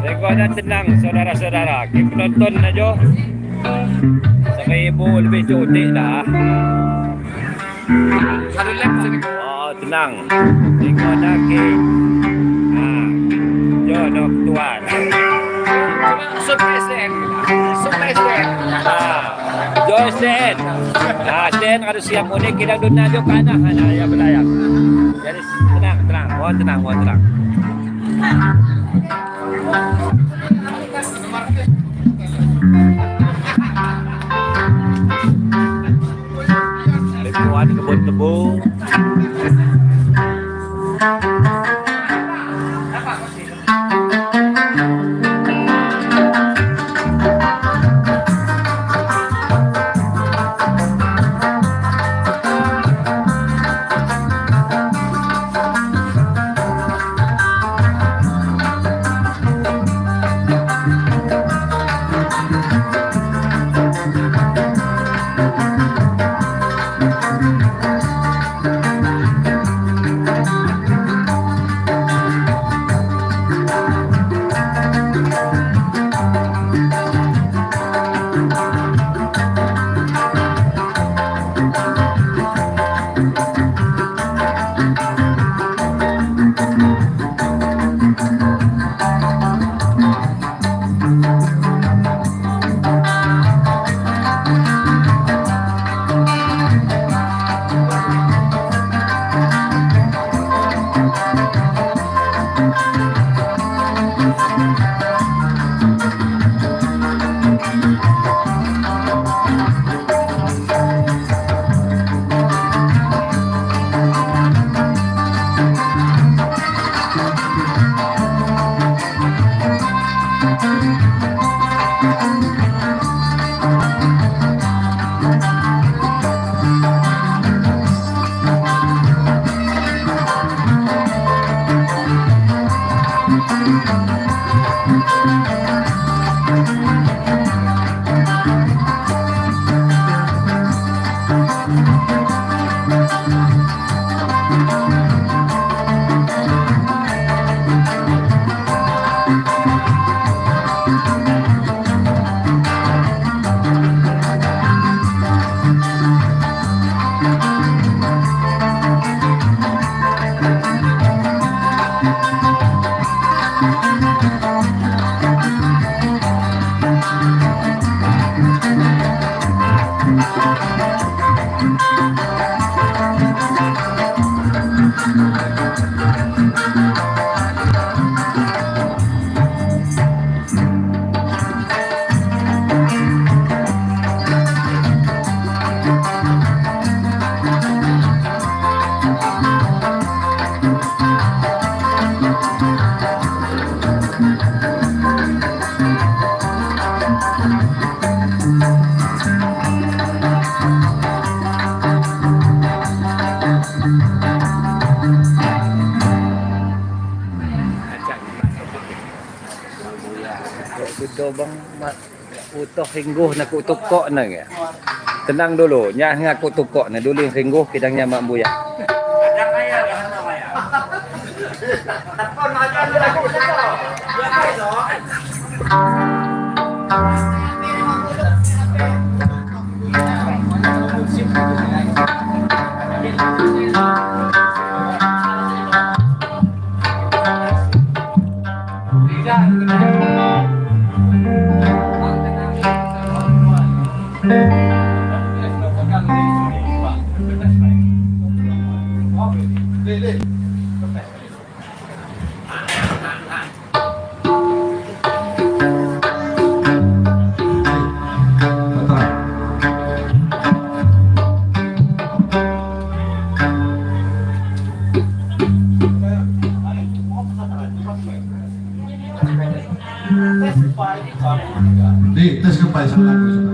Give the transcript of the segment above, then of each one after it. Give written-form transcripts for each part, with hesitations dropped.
Sekolah tenang saudara-saudara. Kita penonton aja. 1000 lebih cutik dah. Satu lap sini. Oh, tenang. Tengok dah ke. Ha. Jo dok tuan. Cuma sub SDN. Sub SDN. Ha. Jo SDN. Ha, SDN harus siap mudik kita duna jo kana hana ya belayak. Jadi tenang, tenang. Mohon tenang, mohon tenang. Lekuan kebun tebu. Bang utuh ringguh nak utuh kok nak ya. Tenang dulu, nyah ngaku tukok na dulu ringguh kidangnya mak buya. Ada kaya, ada kaya. Di tes kembali sama lagu coba.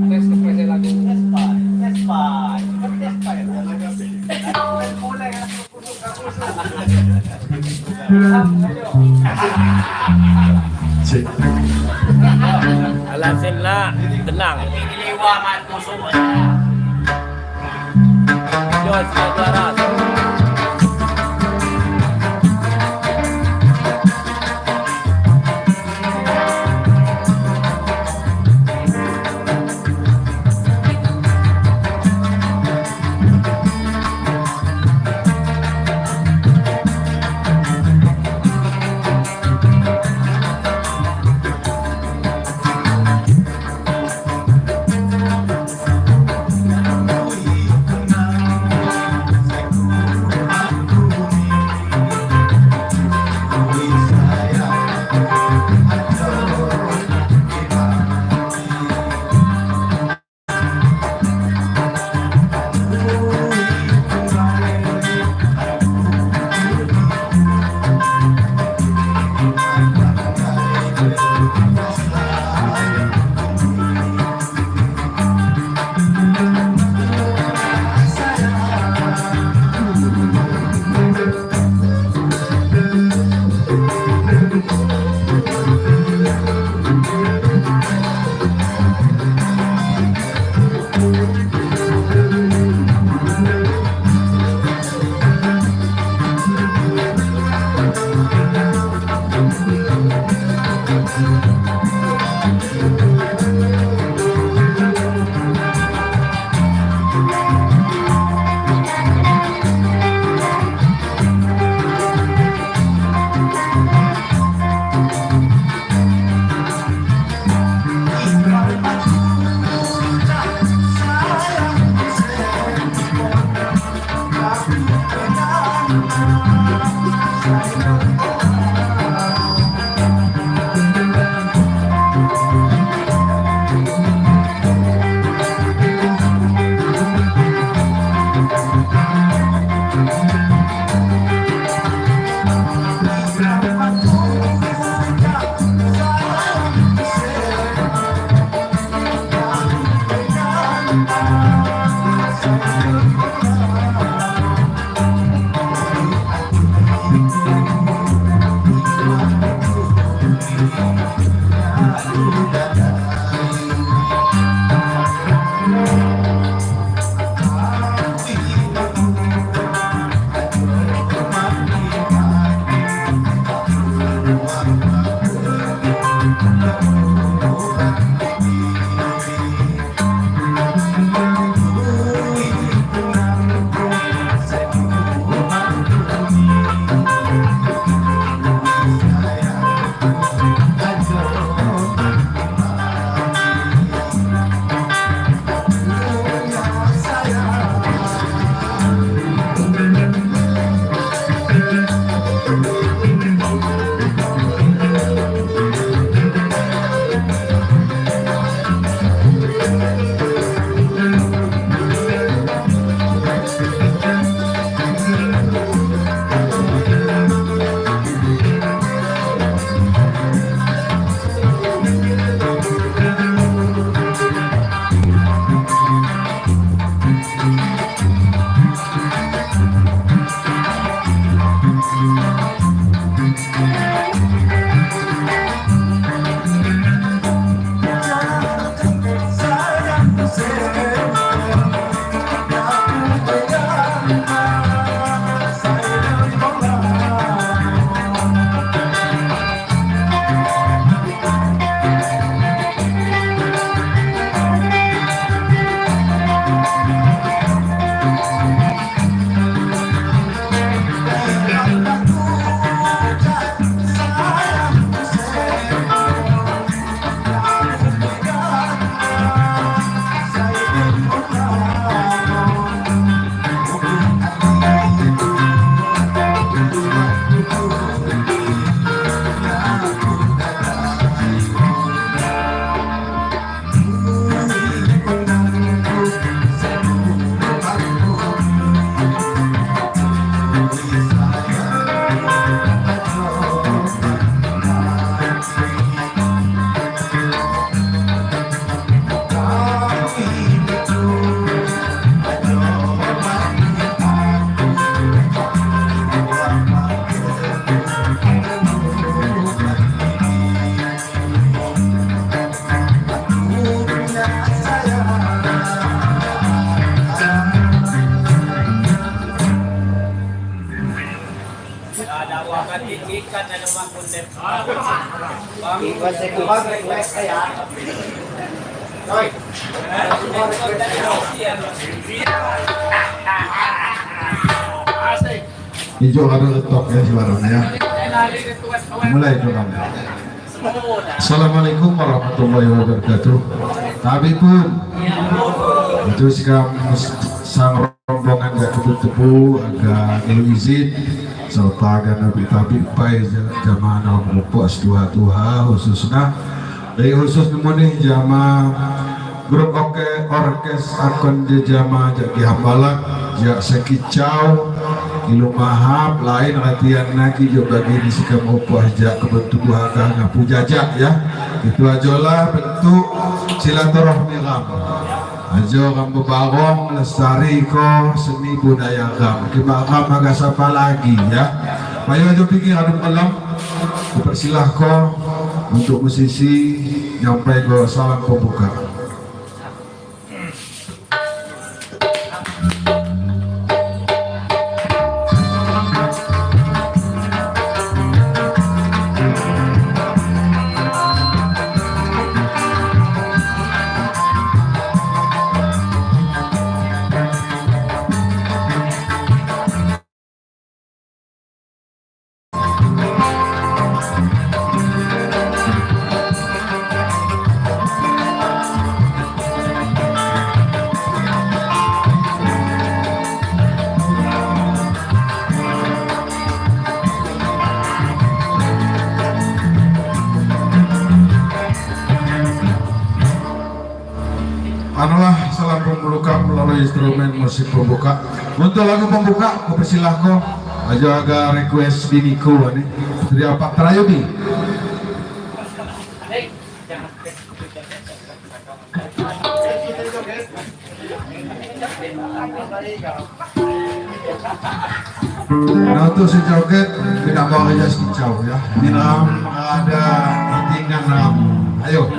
Tes kembali lagu. Cek. Alasan lah. Tenang. Liwa mat musuh. Joyce juara. Hijau ada letok ya suaranya ya. Mulai dulu. Assalamualaikum warahmatullahi wabarakatuh. Tapi pun itu sekarang sang rombongan gak tebu-tebu agak ngilu izin serta agak nabi-tabi pai jamaah nama puas dua tuha khususnya dari khusus nih jamaah grup oke orkes akon jamaah jadi hambalak jak sekicau ilu mahab lain latihan lagi jo bagi di sikam opo aja kebentuk agak ngapu jajak ya itu ajalah bentuk silaturahmi ram ajo ram bebarong lestari ko seni budaya ram kima ram agak siapa lagi ya ayo ajo pikir adum kelam dipersilah ko untuk musisi nyampai ke salam pembuka. Anulah salam pembuka melalui instrumen musik pembuka. Untuk lagu pembuka, aku persilahkan aja agak request biniku ini. Dari Pak Trayudi. Nah untuk si joget tidak mau aja sekicau ya. Ini ada hitingan ram. Ayo.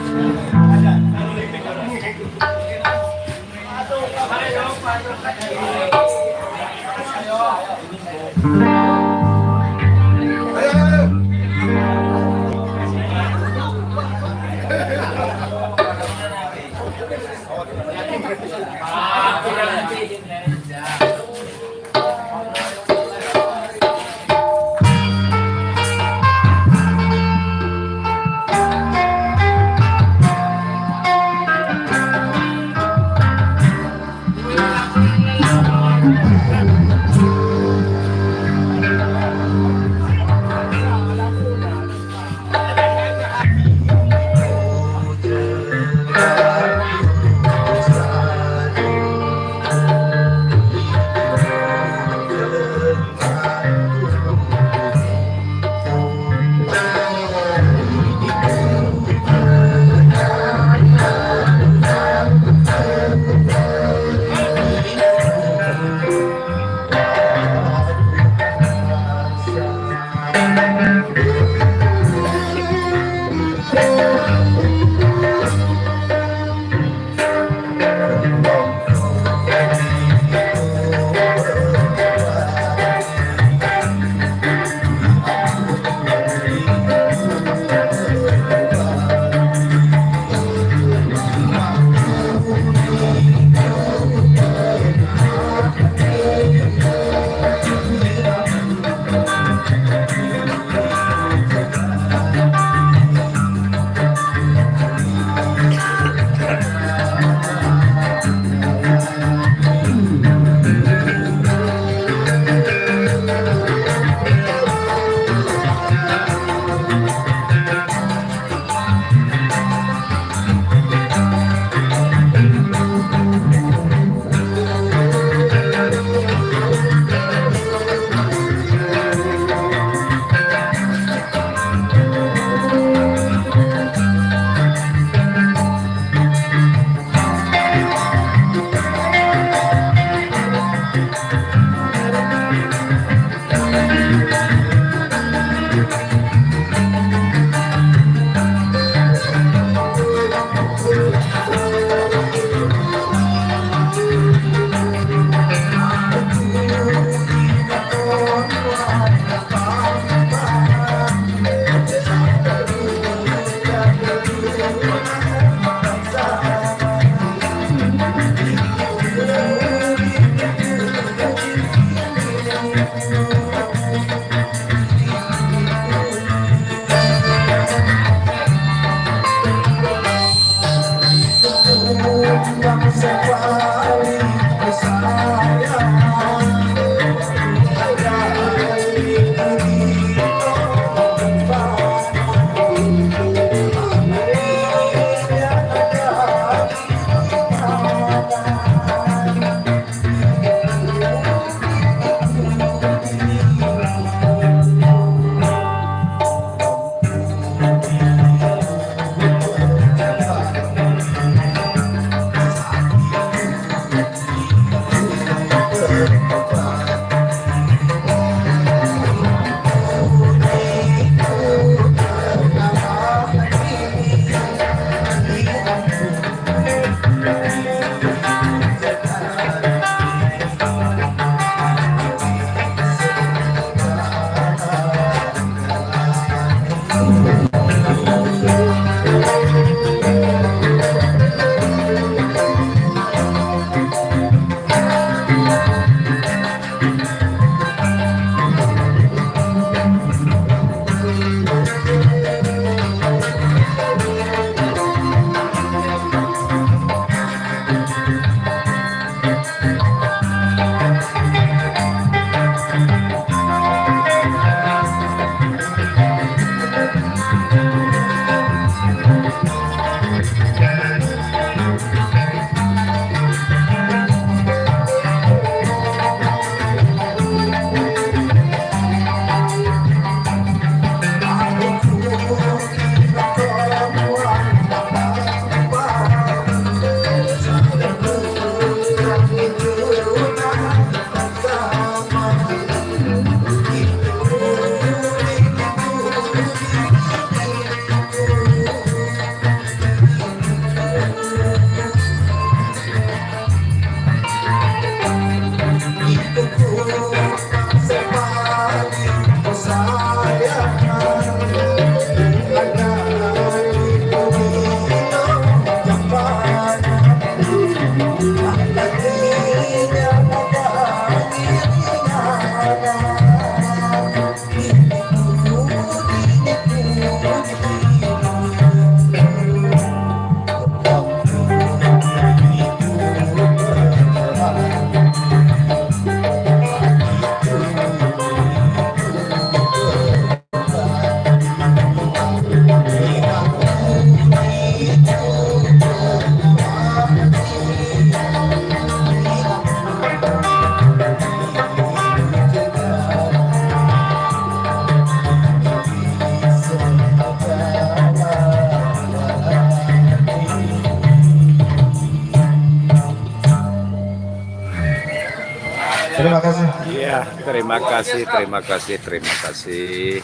Terima kasih. Iya, terima kasih, terima kasih, terima kasih.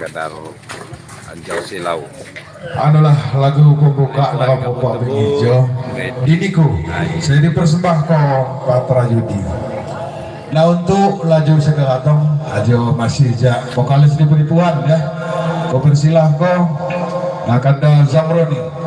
Kadar Anjau Silau. Anulah lagu pembuka dalam pembuka hijau. Diniku, saya dipersembahkan Patra Yudi. Nah untuk laju sekelatong, ajo masih jak vokalis diberi tuan ya. Kau persilahkan, nah kanda Zamroni.